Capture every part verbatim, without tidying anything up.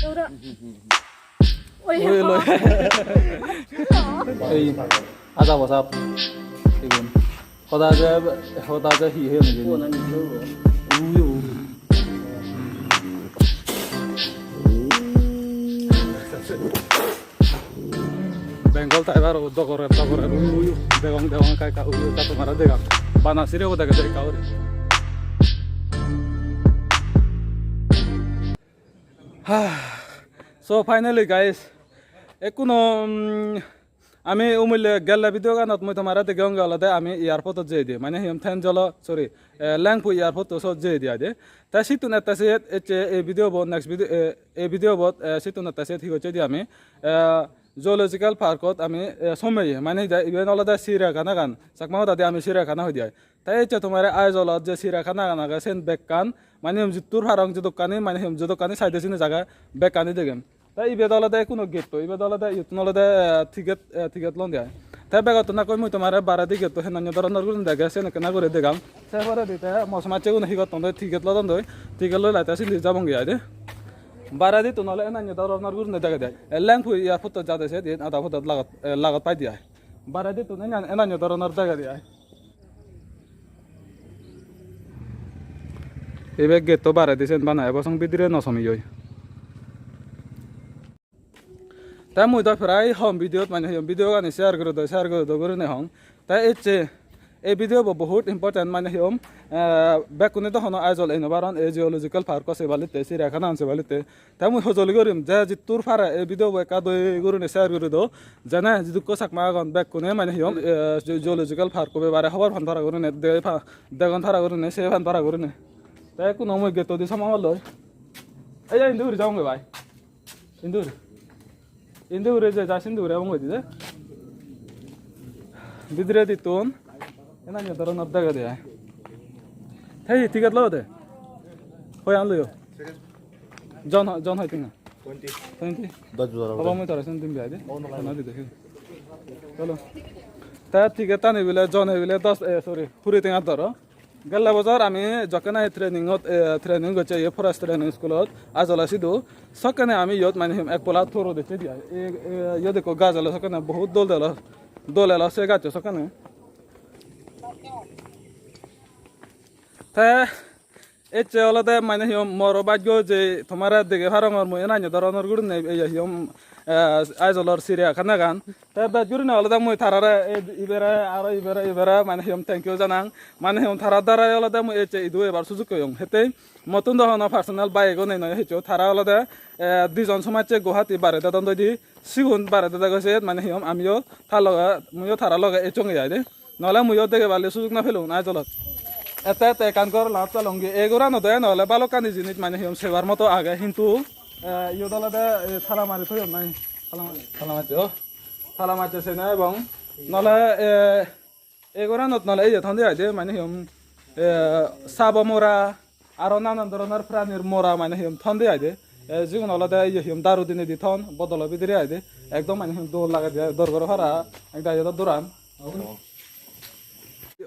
Oi, oi, loi. Ei, ada WhatsApp. Igun. Hoda je, hoda je hi he hijeni. Uyo. Bengal Tiger o dogorer, dogorer, uyo, uyo. Degong, degong, ekka, ekka, uyo, ekka tomare degong. Bana sire o dege, dege, ekka guri. So finally guys, ekkuno, mm, ami umille gelle video ganot mui tomare degeyonge olode ami airport-ot jeyede, mane hi hom Thenjolo, sorry, eh, Lengpui airport-o sot jeyede aide. Te sittun ette siyet ecche ei video bo, next video, eh, ei video bot, eh, sittun ette siyet hi gocchedi ami, eh, zoological park-ot ami, eh, sommeye, mane hi de, iben olode Siriakhana gan, Chakma hodadi ami Siriakhana hoide ai. Te ecche tomare Aizawl-ot je Siriakhana gan age, sen bekkan, mane hi hom jittur parong jedokkani, mane hi hom jedokkani side-odi sini jaga bekkani degem. Te ibet olode ekkuno gate-to, ibet olode iyottun olode, eh, ticket, eh, ticket londe ai. Te begottun ekkoi mui tomare baredi gate-to henonne doronor gurinei dege, sen ekkena guri degam. Se poredi te mosmacchegun hi gotton doi, ticket lodon doi, ticket loi lai te sindi jabonge ai de. Baredittun ole henonne doronor gurinei degede ai. E Lengpui airport-ot jade se din ada podot lagot, eh, lagot paide ai. Baredittun enan-, enanyo doronor degede ai. Ibe gate-to baredi sen bana ebo song bidire no somiyoi. Te mui do prai hom video-t mane hi hom video gani share guri do, share guri do gurinei hong. Te ecche ei video bo bohut important mane hi hom, eh, bekkune do hono Aizawl ei no paron, ei zoological park-o sebalitte, Siriakhana-an sebalitte. Te mui hojoli gorim je jittur pare ei video bo ekka doi gurinei share guri do. Jene jidukko Chakma agon bekkune mane hi hom, eh, zo-, zoological park-o bebare hobor pan para gurinei, de pa-, degon para gurinei, se pan para gurinei. Te ekkuno mui gate-odi somongor loi. Ei je indi guri jabonge bai. Indi guri. Indi guri je ja sindi guri jabonge de. Bidiredittun enanyo doronor degede ai. Hei, ticket lode? Hoi an loyo? Jon, jon hoi tenga? Twenty. Twenty? Dos bojor. Baba, mui tore sen dim biai de. Oh, no, no. Hana di de. Cholo. Ta ticket ani bile, jone bile dos, eh, sorry, kuri tenga doro. Gelle bojor ami jokkene training-ot, eh, training gocche, ye forest training school-ot, Aizawl-o sidu. Sokkene ami iyot mane hi hom ek pola tour-o decche di ai. E, e, iyot ekko gaj elo sokkene, bohut dol dol, dol elo se gajjo sokkene. Te ecche olode mane hi hom moro bhaggo je tomare dege parongor mui enanyo doronor gurinei, ye hi hom, eh, Aizawl-or Siriakhana gan. Te bej gurinei olode mui tarare e-, ibere aro ibere, ibere mane hi hom thank you janang. Mane hi hom tarar darai olode mui ecche idu ebar sujug peyong. Hittey mottun do hono personal bike-o nei noi hissu. Tara olode, eh, dijon somajje Guwahati bare dedon doi di. Sigun bare dede goi siyot mane hi hom amiyo tar loge, muiyo tara loge ecchonge ai de. Nole muiyo dege bali sujug no pelung Aizawl-ot. Ette ette ekkan ghor laat pelongi. Ei ghorano do ene ole balokkani jinis mane hi hom sebar moto age, hintu, eh, iyot olode, eh, tala mari toyon nai. Tala mari, tala mari, oh. Tala mari sene ebong nole, eh, ei ghoranot nole iye thon de ai de, mane hi hom, eh, sabo mora, aro nanan doronor pranir mora mane hi hom thon de ai de. Eh, jigun olode iye hi hom daru dinedi thon, bodolo bidire ai de. Ekdom mane hi hom dol lage de, dor goro para, ek dagi do doran.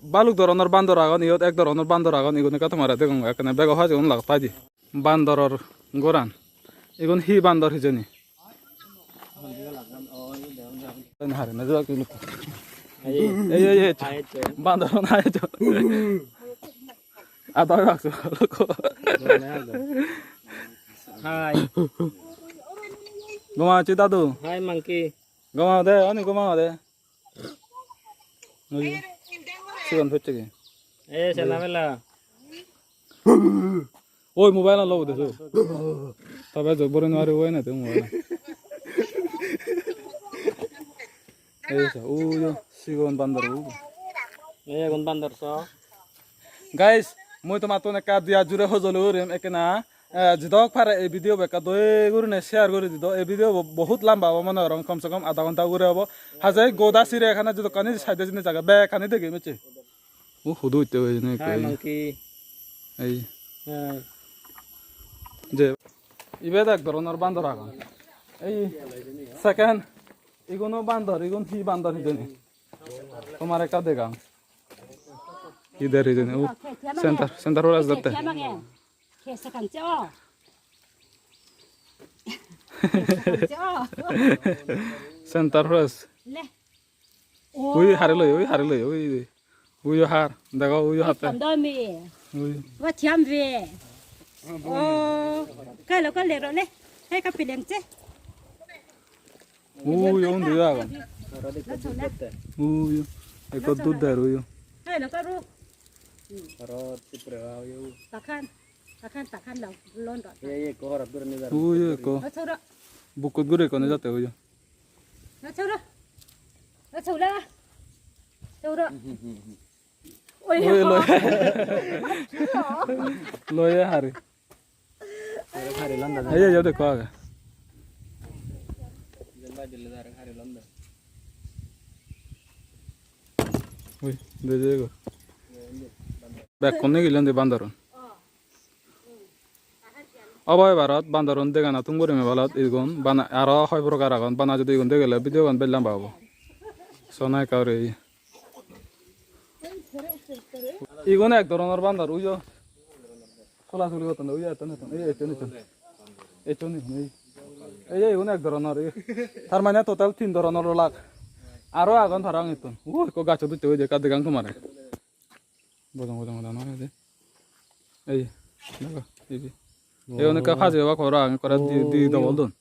Baluk doronor bandor agon, iyot ek doronor bandor agon, igun ekka tomare degong, ekkene bego hajegun lagot pai de. Bandoror goran. Igun hi bandor hijeni? Hare na jeba kilo. Ei, ei, ei, ei. Bandor na ejo. Adoi bakso. Hai. Goma achi dadu. Hai, monkey. Goma de, ani goma de. Oi, sigon pocche ki? Eh, sena bela. Oi, mobile an lobo de so. Tabe jo bore no are oi na te mobile. Ei so, uyo, sigon bandor u. Eh, gon bandor so. Guys, mui tomattun ekka diya jure hojoli gurim ekkena, eh, jidok pare ei video bo ekka doi gurine share guri dido. Ei video bo bohut lamba obo mone gorong, kom se kom adha ghonta ugure obo. Haje goda Siriakhana jidokkani side-odi jinis age, bekkani degem ecche. O hudu utte hoi jani ekko. Hi, ei. Monkey. Ei. Hi. Je, ibet ek doronor bandor agon. Ei, second, iguno bandor, igun hi bandor hijeni? Tomar ekka degang. Hi der hijeni? O, center, center ora jatte. Center fresh. Le. Ui, hari loi, ui, hari loi, ui, ui. Uyo har, dego, uyo hatte. Ekkan do ami. Ui. Wa thiam ve. O, kalo kalo ro le. Hai ka pileng che. Uyo, undi agon. Lo chula. Uyo. Ekko dud der uyo. Hai lo ka ru. Aro tipre uyo. Takan, takan, takan lo, lon ro. Ye, ye, ko hara dur ni dar. Uyo, ekko. Lo chula. Bukkot guri ekko ne jatte uyo. Lo chula. Lo chula. Chula. Oi, oi, loi. Loi hari. Hari landa. Ayo, ayo, dekho age. Ui, de, de, go. Bekkun nigilon de bandorun. Obo ebarot bandorun degana tum guri mebalot igun bana aro hoi prokar agon. Bana judi igun degele video gan bej lamba obo. Sona ekka uri. Igun ek doronor bandor uyo. Sola soli gotton de uyo etton etton. Ei etton etton. Etton etton ei. Ei ei igun ek doronor ei. Tar mane total tin doronor olak. Aro agon parang etton. Uh ekko gacchot utte oide ekka degang tomare. Bodong bodong bodong noi de. Ei, dego, ei je. Ei onek ekka paje obak parapang, ekkore di, di double don.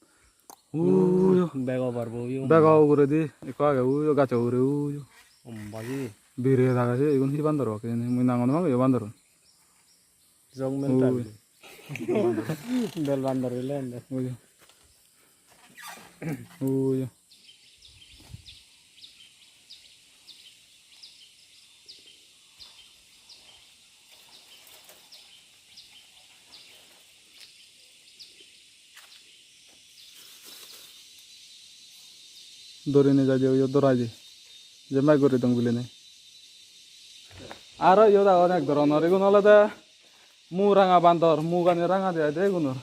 Uyo. Bego parbo uyo. Bego uguredi ekko age uyo, gajo ugure uyo. Umbagi. Biret age se, igun hi bandor obak hijeni, mui nangan no pang bandorun. Jong mel tabi. Bel bandor bile ende. Uyo. Uyo. Dori nejai de, iyot dorai de. Jempai guri dong bilinei. Aro iyot agon ek doronor, igun olode mu ranga bandor, mugani ranga de ai de igunor.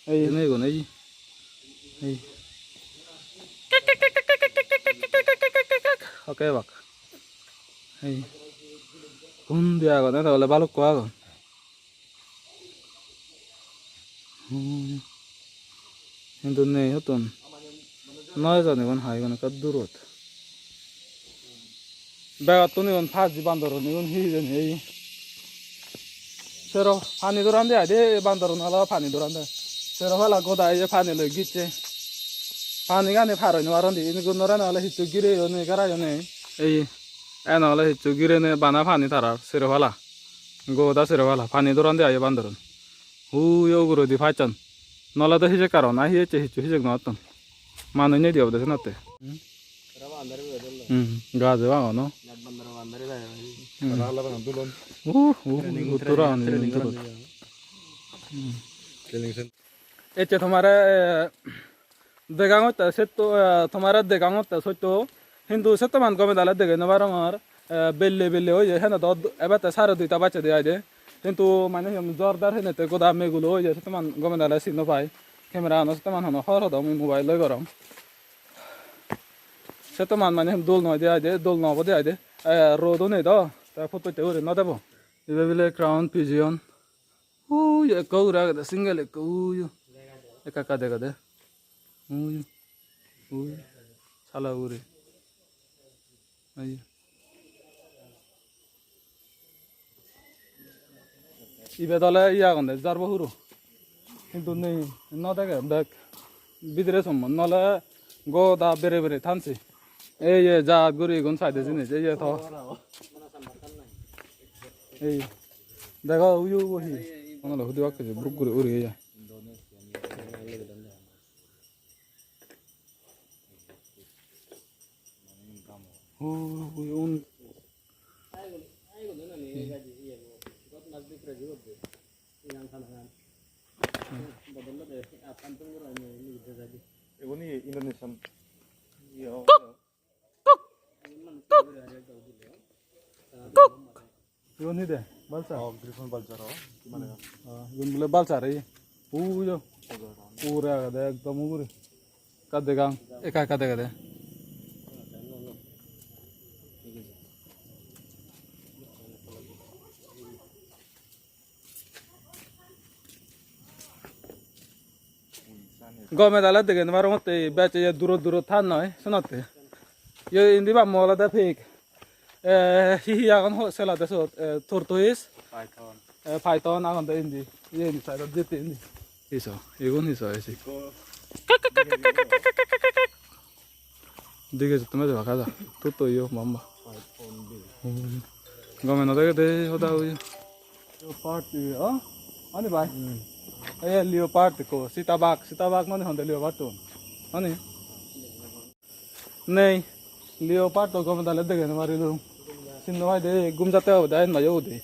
Ei. Ene igun, ei. Ei. Hokke bak. Ei. Undi agon, ede ole balukko agon. Hmm. Hintu nei hottun. Noi jani igun hai igun ekka durot. Begottun igun paji bandorun igun hi hijeni ei. Sero pani doran de ai de bandorun olo pani doran de. Sero pala goda ei je pani loi gicche. Pani gani par oi no paron de. Igun nore nole hissu gireyo nei garayo nei. Ei. Ene ole hissu gire nei bana pani tarar sero pala. Goda sero pala pani doran de ai bandorun. Huyo uguredi pacchon. Nole do hijek karon, ai hi ecche hissu hijek no otton. Manuj nei di obode senotte. Hmm, gaj o agon o. Hmm. Uh, uh, uttor agon, uttor. Hmm. Ecche tomare, eh, degangotte setto, eh, tomare degangotte sotto. Hintu settoman gome dale dege no parongor. Eh, belle belle oye, hene do ebette sare duita bacche de ai de. Hintu mane hi hom jor dar henette goda megulo oye, settoman gome dale sin no pai. Camera ano settoman hono hor hodong, mui mobile loi gorong. Settoman mane dol noi de ai de, dol no obo de ai de. Eh, road o nei do, te photo te uri no debo. Ibe bile crown pigeon. Ui, ekko ugure agede, single ekko, ui, ekka ekka degede. Ui, ui, sala ugure. Ui. Ibet ole iye agonde, jarbo huro. Hintu nei, no dege, bek bidire sommo, nole goda bere bere thanse. Ei ye jat guri igun saide jinis, ei ye to. Ei, dego uyo ubo hi? Ono lo hudi bakke je, bruk guri uri ye. Oh, uyo un. Igun hi Indonesian. Iye, oh. Kuk! Kuk! Kuk! Igun hi de? Balsa? Oh, Griffon balsa ro. Mane? Oh, igun bole balsa re. Uyo. Ugure agede, ekdom ugure. Ekka degang. Ekka ekka degede. Gome dale dege no parongotte, bej ye duro duro than noi, senotte. Ye indi bammo olode pik. Eh, hi hi agon ho-, selade sot, eh, tortoise, python. Eh, python agon de indi. Ye indi side-ot jette indi. Hi so, igun hi so esi. Dige jette mede baka ja. Tutto yo mama. Hmm. Gome no dege de hoda hoye. Leopard, oh? Ani bai? Hmm. Eh, leopard ko, sitbag, sitbag mane honde leopard to. Ani? Nei, leopard to gome dale dege no parilung. Sin no pai de, gum jatte obode, ain mayo obode.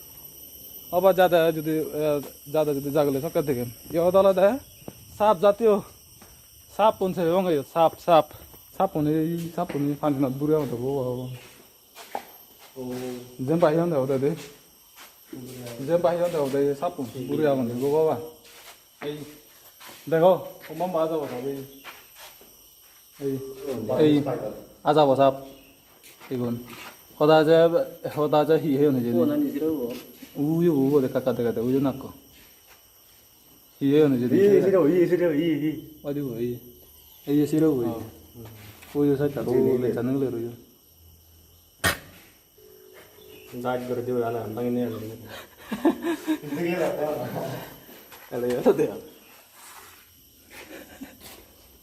Oba jade judi, eh, jade judi jagole sokke degem. Iyot olode sap jatiyo, sappun se onge iyot, sap, sap. Sappun ei, sappun ei paninot buri agonde, bo, bo, bo. Jempai hi honde obode de? Jempai hi honde obode, ei sappun buri agonde, bo, bo, bo. Ei, dego, hom hom baj obo sabe. Ei, ei, aja bo sap. Igun. Hoda je, hoda je hi he hone jeni. Phone ani zero bo. Uyo bo, bo, de kaka dega de, uyo nakko. Hi he hone jeni. Ei, zero, ei, zero, ei, ei. Adi bo, ei. Ei, zero bo, ei. Oh. Uyo sa ta, jeni uyo le. Sa nang le uyo. Judge guri dibo, ale, bangini ale. Ele, ele de.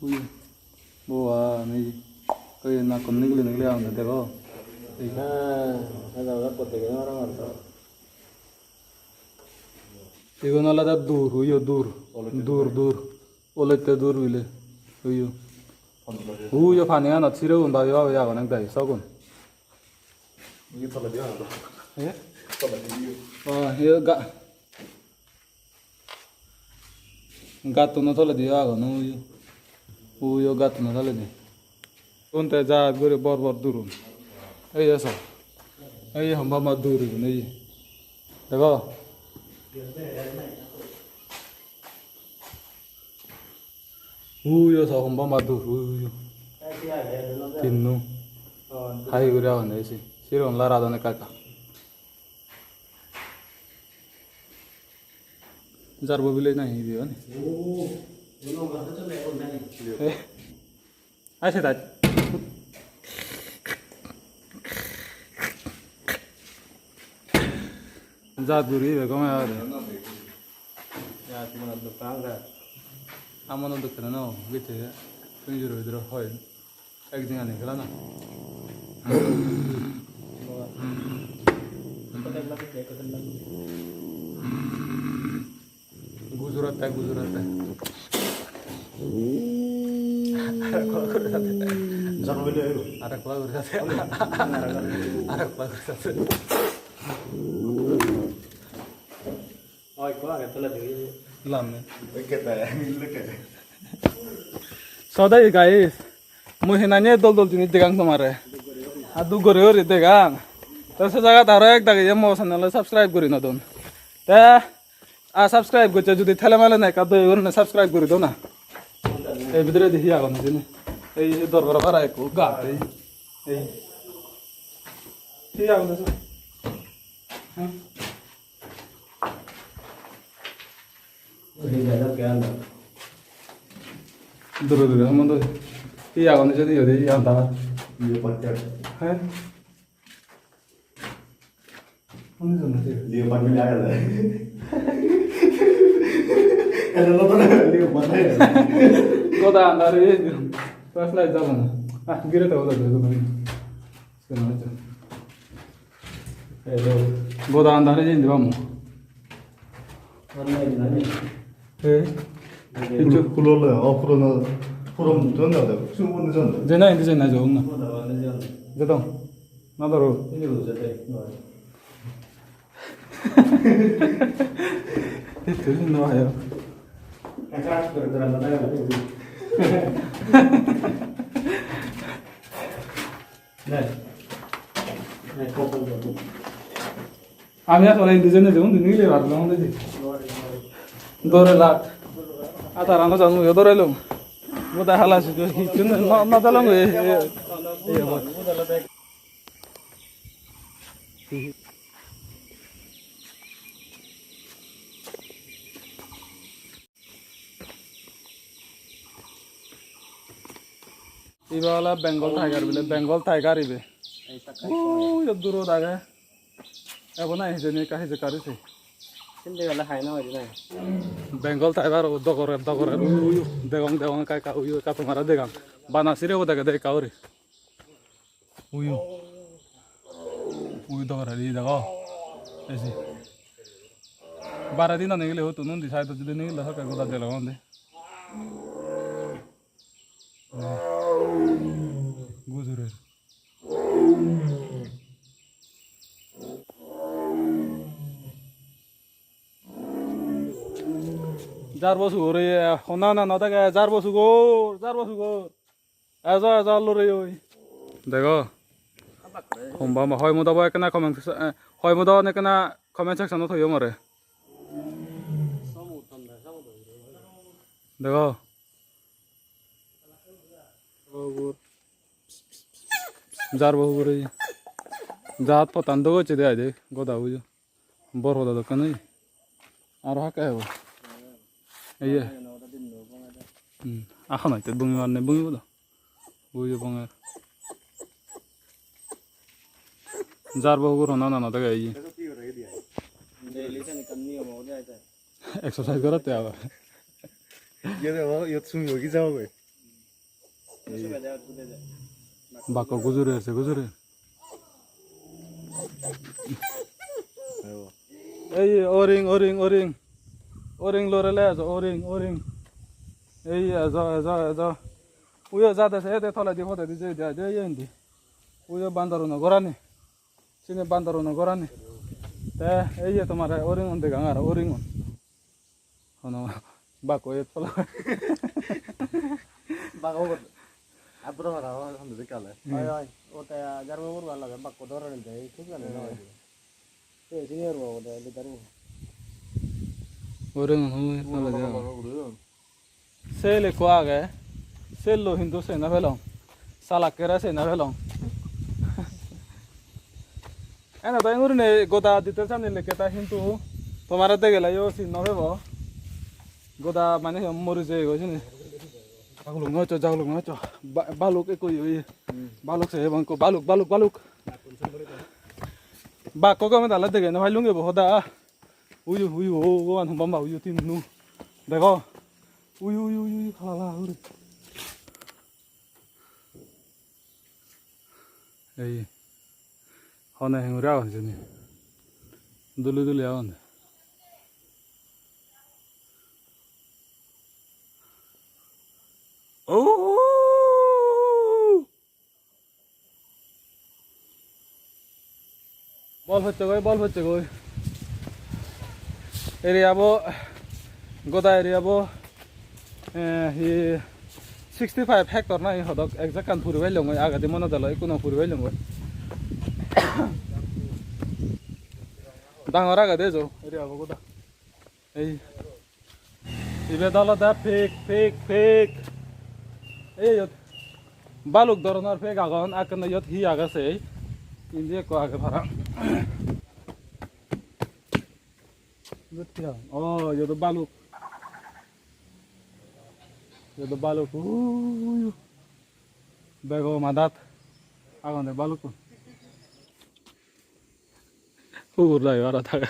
Ui. Bo, ah, ni. Oi, nakkon nigili nigili agonde, dego. Ei. Ha, ada, ada, pot dege, aro, aro. Igun olode dur, uyo dur. Olotte dur, dur. Olotte dur bile. Uyo. Uyo pani anot siregun babi babi agon ek dagi sogun. Iye toledi agon. Eh? Toledi iye. Oh, iye ga-, gattuno toledi agon, uyo. Uyo gattuno toledi. Unte jat guri bor bor durun. Ei eso. Ei hom bor bor durun, ei. Dego? Uyo so hom bor bor dur, uyo. Tinno. Hai guri agonde esi. Siron laradon ekka ekka. Jarbo village nahi ibe ani? Eh? Ai se dai. Jat guri ibe gome agede. Amono dokke no, gete, tumi juro juro hoi. Ek din ani gelo na. Gujarat te, Gujarat te. Jor bile ero. Arekbar guri sade. Arekbar guri sade. Oi, ko age tole degi. Lamme. Ekketa, ami leke. So dai guys, mui henani dol dol jinis degang tomare. Ar duk guri guri degang. To se jagat aro ek dagi je mo channel subscribe guri no don. Te a subscribe gocche judi thele mele na ekka doye gurine subscribe guri do na. Ei bidire di hi agon hijeni. Ei dorbar para ekko gat ei. Ei. Hi agon hijeni? Hmm? Dure dure, hon dure. Hi agon hijeni iyot, hi agon tara? Leopard. He? Hon hijeni? Leopard bile agede. Elo lo to leopard agede. Goda andar ei, flashlight jabo na. Ah, gire to goda, goda. Goda andare jindi bamu. Eh? Hichu. Kulole, o purona, puron jon ade, sumun jon ade. Jena indi jena jona. Jedong. Na doro. Hichu no ayo. Ami asole indi jeinei je undi nigile parlong de. Dore lak. Ata rano janu yo dore lung. Boda hala sidu hichun no, no dalong e. Ibe ole Bengal tiger bile, Bengal tiger ibe. Ui, iyot durot age. Ebo nahi hijeni ekka hijekka rise. Sindi gele hai no hoide nahi. Bengal tiger o dogore, dogore, ui, ui, ui, degong, degong, ekka, ekka, ui, ui, ekka tomare degang. Bana sirebo degede ekka guri. Ui, ui. Ui, dogore, ui, dego. Esi. Bare din nigile hoto, undi side-ot judi nigile hokke goda degong undi. Gujurer. Jarbo sugor, ye, honna honna no dege, jarbo sugor, jarbo sugor. Ejo, ejo, lorei oi. Dego. Homba ma hoi mudo bo ekkena comment, eh, hoi mudo ekkena comment section-ot hoyo more. Dego. Obo. Jarbo ugure. Jat pottan dogocche de ai de, goda uju. Bor goda dokken oye. Aro hakke hebo. Eye. Hmm. Akhon hoite bungi marne bungibo do. Uju bunger. Jarbo ugur honna nana dege eye. Exercise gorotte abar. Iyot ebo, iyot sumi ogi jabo goi. Bakko gujure ase, gujure. Ei, oring, oring, oring. Oring lorele ejo, oring, oring. Ei, ejo, ejo, ejo. Uyo jade se, ede toledi podedi jeyede ai de, ei indi. Uyo bandoruno gorani. Sini bandoruno gorani. Te, ei ye tomare oringun degang aro, oringun. Hono bakko et pala. Bakko got. Abro hara hon de kale. Hmm. Oi, oi. O te jarbo bur bal lage bakko dor de, thik age na. Hmm. Te senior bo de, leader bo. Ore hon hoi pala ja. Sel ekko age, sello hintu sei no pelong, salakkere sei no pelong. Ene do engurine goda details ani lekke ta hintu tomare degeleyo sin no pebo. Goda mane he mori jeyegoi sini. Jaguluk no hoccho, jaguluk no hoccho. Ba-, baluk ekko oye oye. Hmm. Baluk se ebong ekko, baluk, baluk, baluk. Bakko gome dale dege no pailunge bo hoda. Uyu, uyu, o, o, an bamba, uyu, tin, nu. Dego. Uyu, uyu, uyu, uyu, hala, hala, hure. Ei. Hone henguri agon hijeni. Duli duli agon. Oh! Bol pocchegoi, bol pocchegoi. Area bo, goda area bo, eh, hi sixty five hectare na hi hodok, exact an puri pailongoi, agedi mone delo, ikkunu puri pailongoi. Dangor agede ejo, area bo goda. Ei. Ibet olode pig, pig, pig. Ei iyot baluk doronor pig agon, ekkene iyot hi age sei. Indi ekko age para. Iyot hi agon? Oh, iyot baluk. Iyot baluk. Ui. Bego madat agonde balukkun. Ugur dagi aro thage.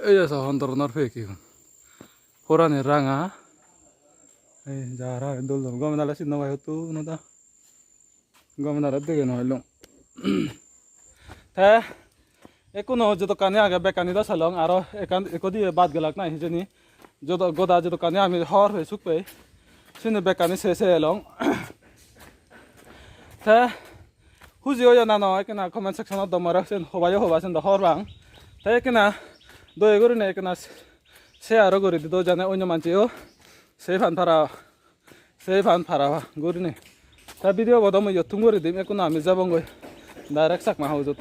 Ei je so hon doronor pek igun. Horani ranga. Ei jara dol dol gome dale sin no pai huttun hoda. Gome dale dege no pailung. Te ekkuno jodokkani age bekkani do selong, aro ekkan ekko dibe bad gelak nahi hijeni. Jodo goda jodokkani ami hor pei suk pei sini bekkani se se elong. Te huji oye na no ekkena comment section ot do more sen hobayo hoba sen do hor pang. Te ekkena doye gurine ekkena share o guri dido jane onyo manjeyo sei pan para. Sei pan para gurinei. Ta video bo do mui iyot thum guri dim, ekkunu ami jebongoi direct Chakma House-ot.